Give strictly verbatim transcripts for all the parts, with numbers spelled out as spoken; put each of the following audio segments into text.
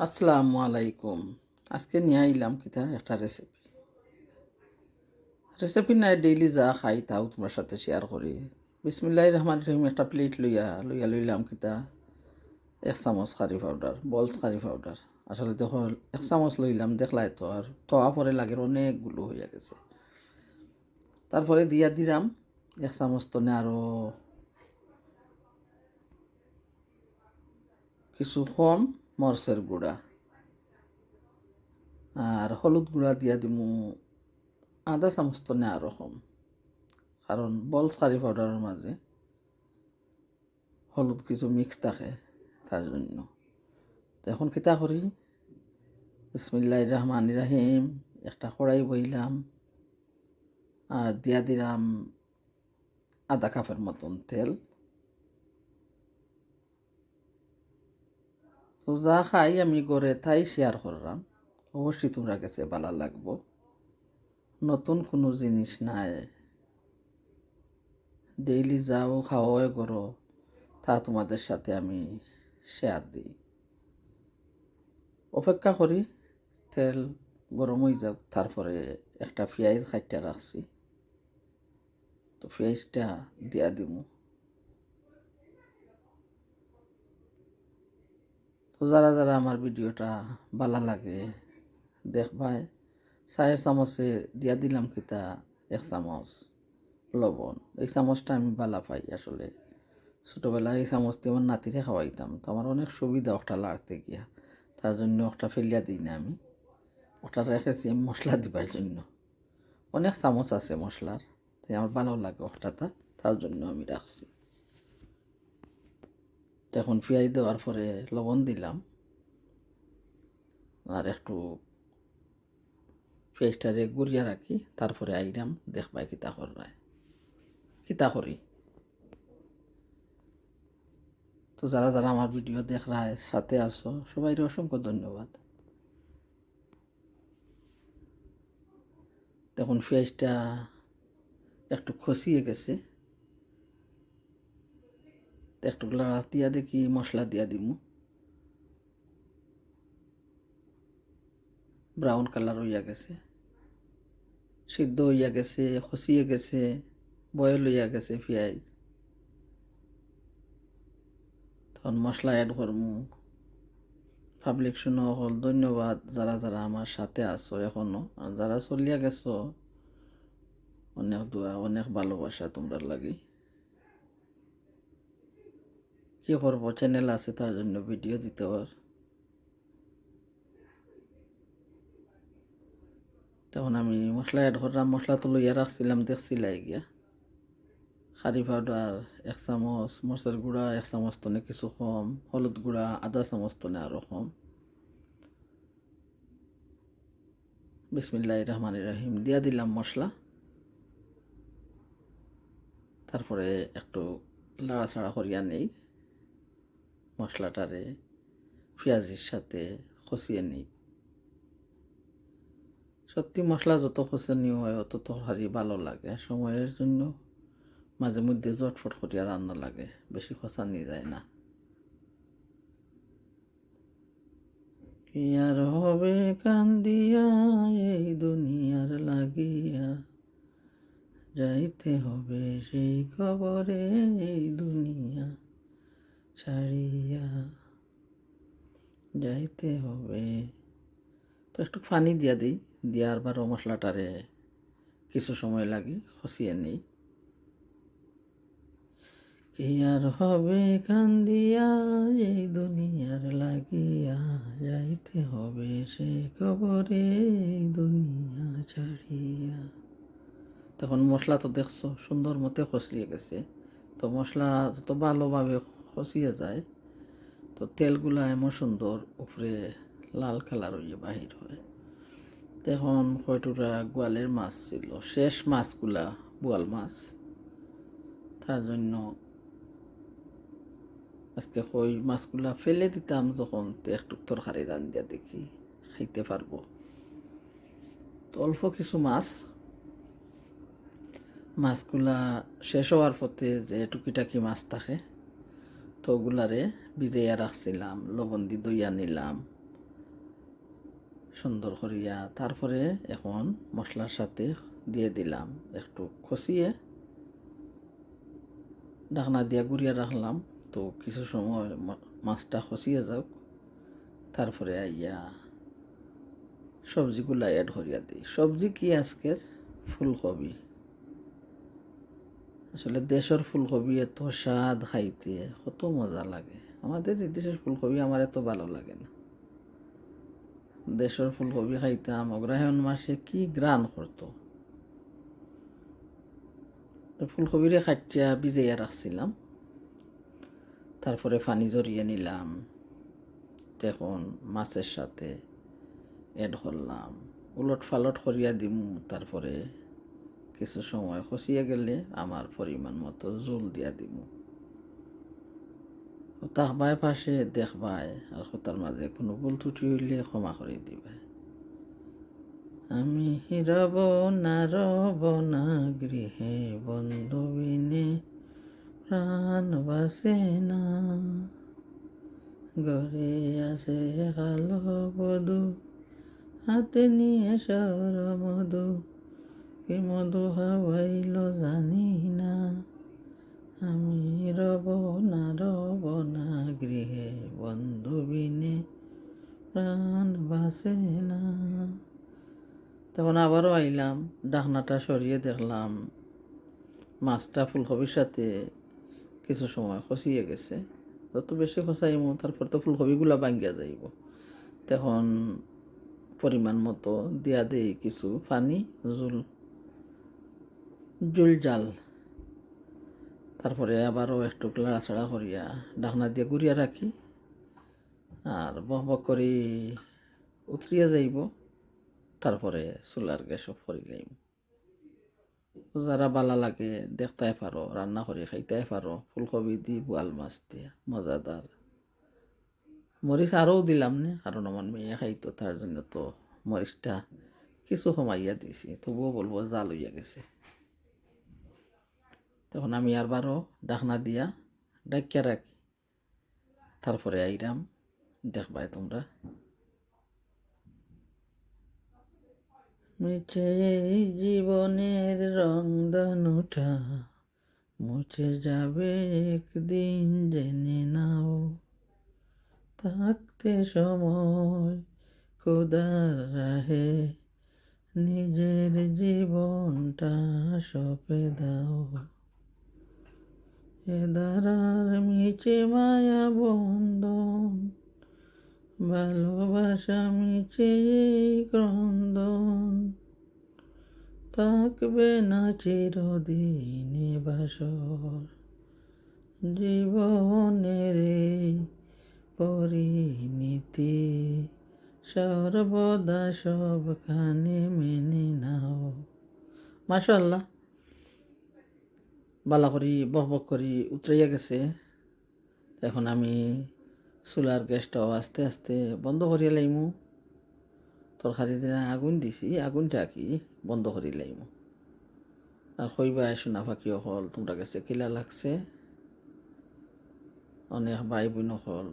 আসসালামু আলাইকুম। আজকে নিয়া আইলাম কিতা একটা রেসিপি। রেসিপি নায়, ডেইলি যা খাই তাও তুমরার সাথে শেয়ার করি। বিসমিল্লাহির রহমানির রহিম। একটা প্লেট লইয়া, লইয়া লইলাম কিতা, এক চামচ কারি পাউডার, বলস কারি পাউডার। আসলে দেখো, এক চামচ লইলাম, দেখলায় তো, আর থোয়া পরে লাগের অনেকগুলো অইয়া গেছে। তারপরে দিয়া দিলাম এক চামচ তনে আরো কিছু কম মরচের গুঁড়া, আর হলুদ গুঁড়া দিয়া দিমু আধা চামচ তনে আরো কম, কারণ বলস কারি পাউডারর মাঝে হলুদ কিছু মিক্স থাকে, তার জন্য। তো এখন কিতা করি, বিসমিল্লাহির রহমানির রহিম, একটা কড়াই বইলাম, আর দিয়া দিলাম আধা কাপের মতন তেল। তো যা খাই আমি ঘরে তাই শেয়ার করলাম, অবশ্যই তুমরার গেছে ভালা লাগবো। নতুন কোনো জিনিস নায়, ডেইলি যাও খাওয়ায় করো, তা তোমাদের সাথে আমি শেয়ার দিই। অপেক্ষা করি তেল গরম অই যাউক, তারপরে একটা পিয়াইজ কাটিয়া রাখছি, তো পিয়াইজটা দিয়া দিমু। তো যারা যারা আমার ভিডিওটা ভালা লাগে দেখবায়, চায়ের চামচে দিয়া দিলাম কিতা এক চামচ লবণ। এই চামচটা আমি ভালা পাই আসলে। ছোটোবেলায় এই চামচ দিয়া আমার নাতিরে খাওয়াইতাম, তো আমার অনেক সুবিধা ওটা লাড়তে গিয়া, তার জন্য ওটা ফেলিয়া দিই না আমি, ওটা রেখেছি আমি মশলা দিবার জন্য। অনেক চামচ আছে মশলার, তাই আমার ভালা লাগে ওটাটা, তার জন্য আমি রাখছি। তো এখন পিয়াইজ দেওয়ার পরে লবণ দিলাম, আর একটু পিয়াইজটারে গুড়িয়া রাখি, তারপরে আইরাম দেখবায় কিতা কররায়, কিতা করি। তো যারা যারা আমার ভিডিও দেখরায়, সাথে আছো, সবাইরে অসংখ্য ধন্যবাদ। দেখুন পিয়াইজটা একটু খসিয়ে গেছে, তো একটু লাড়া দিয়া দেখি মশলা দিয়া দিমু। ব্রাউন কালার অইয়া গেছে, সিদ্ধ অইয়া গেছে, খসিয়ে গেছে, বয়েল অইয়া গেছে পিয়াইজ। তখন মশলা অ্যাড করমু। পাবলিক শুনো অকল, ধন্যবাদ যারা যারা আমার সাথে আছো এখনো, আর যারা চলিয়া গেছো অনেক দোয়া, অনেক ভালোবাসা তোমরার লাগি। কি করবো, চ্যানেল আছে তার জন্য ভিডিও দিতে অর। তখন আমি মশলা অ্যাড করলাম, মশলা তো লইয়া রাখছিলাম, দেখছিলায় গিয়া। কারি পাউডার এক চামচ, মরচের গুঁড়া এক চামচ তনে কিছু কম, হলুদ গুঁড়া আধা চামচ তনে আরো কম। বিসমিল্লাহির রহমানির রহিম, দিয়া দিলাম মশলা, তারপরে একটু লাড়াচাড়া করিয়া নেই মশলাটারে, পিয়াজির সাথে কষিয়ে নেই। সত্যি মশলা যত কষানি হয় অত তরকারি ভালো লাগে। সময়ের জন্য মাঝে মধ্যে ঝটফট করিয়া রান্না লাগে, বেশি কষানি যায় না। কি আর হবে কান্দিয়া এই দুনিয়ার লাগিয়া, যাইতে হবে সেই কবরে এই দুনিয়া ছাড়িয়া, যাইতে হবে। তো একটু পানি দিয়া দেই, দিয়া আরবারও মশলাটারে কিছু সময় লাগি কষিয়ে নেই। কি আর হবে কান্দিয়া এই দুনিয়ার লাগিয়া, যাইতে হবে সেই কবরে এই দুনিয়া ছাড়িয়া। তখন মশলা তো দেখছো সুন্দর মতে কষলিয়ে গেছে, তো মশলা যত ভালোভাবে কষিয়ে যায় তো তেলগুলা এমন সুন্দর উপরে লাল কালার অইয়া বাহির হয়। তো এখন কয়টুকরা গোয়ালের মাছ ছিল, শেষ মাছগুলা বোয়াল মাছ, তার জন্য আজকে কই মাছগুলা ফেলে দিতাম যখন, তো একটু তরকারি রান্ধিয়া দেখি খাইতে পারবো। তো অল্প কিছু মাছ, মাছগুলা শেষ হওয়ার পথে যে টুকিটাকি মাছ থাকে, তো ওগুলারে ভিজাইয়া রাখছিলাম, লবণ দি ধইয়া নিলাম, সুন্দর করিয়া। তারপরে এখন মশলার সাথে দিয়া দিলাম একটু কষিয়ে, ঢাকনা দিয়া গুড়িয়া রাখলাম। তো কিছু সময় ম-, মাছটা কষিয়ে যাউক, তারপরে আইয়া সবজিগুলা add করিয়া দেই। সবজি কি আজকের? ফুলকপি। আসলে দেশর ফুলকপি এত স্বাদ খাইতে, কত মজা লাগে। আমাদের এই দেশর ফুলকপি আমার এত ভালো লাগে না। দেশর ফুলকপি খাইতাম, অগ্রহায়ণ মাসে কি ঘ্রাণ করতো। তো ফুলকপিরে কাটিয়া ভিজাইয়া রাখছিলাম, তারপরে পানি ঝরিয়ে নিলাম। এখন মাছের সাথে add করলাম, উলট পালট করিয়া দিমু। তারপরে কিছু সময় কষিয়া গেলে আমার পরিমাণ মতো ঝোল দিয়া দিমু। ও তাকবায় পাশে দেখবায়, আর কথার মাঝে কোনো ভুল ত্রুটি হইলে ক্ষমা করে দিবায়। আমি রব না, রব না গৃহে, বন্ধু বিনে প্রাণ বাঁচে না। ঘরে আছে কালো বধূ, হাতে নিয়ে সর মধু, কি মধু খাওয়াইল জানি না। আমি রব না, রব না গৃহে, বন্ধু বিনে প্রাণ বাঁচে না। তখন আবারও আইলাম, ঢাকনাটা সরিয়ে দেখলাম মাছটা ফুলকপির সাথে কিছু সময় কষিয়ে গেছে। যত বেশি কষাইমু, তারপর তো ফুলকপিগুলা ভাঙ্গিয়া যাইব। তখন পরিমাণ মতো দিয়া দেই কিছু পানি, ঝুল, ঝুল ঝাল। তারপরে আবারও একটু লাড়াচাড়া করিয়া ঢাকনা দিয়ে গুড়িয়া রাখি। আর বক বক করি উতরিয়া যাইব, তারপরে চুলার গ্যাস off করি লাইমু। যারা বালা লাগে দেখতায় পারো, রান্না করি খাইতায় পারো, ফুলকপি দি বোয়াল মাছ দিয়া, মজাদার। মরিচ আরও দিলাম নে, কারণ আমার মেয়ে খাইতো, তার জন্য তো মরিচটা কিছু কমাইয়া দিছি, তবুও বলবো ঝাল হইয়া গেছে। তখন আমি আরবারও ঢাকনা দিয়া ঢাকিয়া রাখি, তারপরে আইরাম, দেখবায় তোমরা। মিছে এই জীবনের রংধনুটা মুছে যাবে একদিন, জেনে নাও। থাকতে সময় খোদার রাহে নিজের জীবনটা সঁপে দাও। এ ধারার মিছে মায়া বন্ধন, ভালোবাসা মিছে এই ক্রন্দন, থাকবে না চিরদিন এ বাসর। জীবনের এই পরিণীতি সর্বদা সবখানে মেনে নাও। মাশাআল্লাহ, বালা করি বক বক করি উতরাইয়া গেছে। এখন আমি চুলার গ্যাসটাও আস্তে আস্তে বন্ধ করিয়া লাইমু। তরকারি যে আগুন দিছি, আগুনটা কি বন্ধ করি লাইমু। আর কইবায় সোনা পাখি অকল, তোমরা গেছে কিলা লাগছে। অনেক ভাই বোন অকল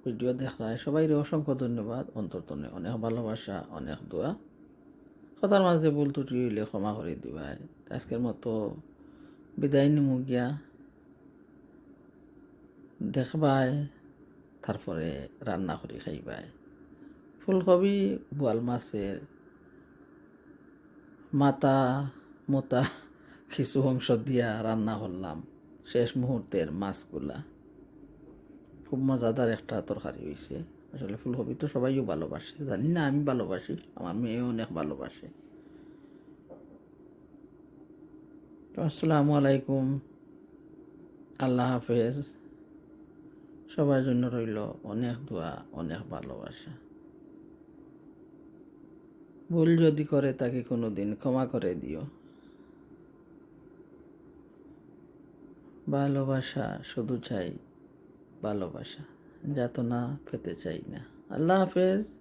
ভিডিও দেখরায়, সবাইরে অসংখ্য ধন্যবাদ, অন্তর তনে অনেক ভালোবাসা, অনেক দোয়া। কথার মাঝে ভুল ত্রুটি হইলে ক্ষমা করি দিবায়। আজকের মতো বিদায় নিমু গিয়া, দেখবায়, তারপরে রান্না করি খাইবায়। ফুলকপি বোয়াল মাছের মাথা মোতা কিছু অংশ দিয়া রান্না করলাম, শেষ মুহূর্তের মাছগুলা। খুব মজাদার একটা তরকারি হইছে। আসলে ফুলকপি তো সবাইও ভালোবাসে, জানি না আমি ভালোবাসি, আমার মেয়েও অনেক ভালোবাসে। তো আসসালামু আলাইকুম, আল্লাহ হাফেজ। সবার জন্য রইল অনেক দোয়া, অনেক ভালোবাসা। ভুল যদি করে থাকি কোনোদিন, ক্ষমা করে দিও। ভালোবাসা শুধু চাই, ভালোবাসা, যাতনা পেতে চাই না। আল্লাহ হাফেজ।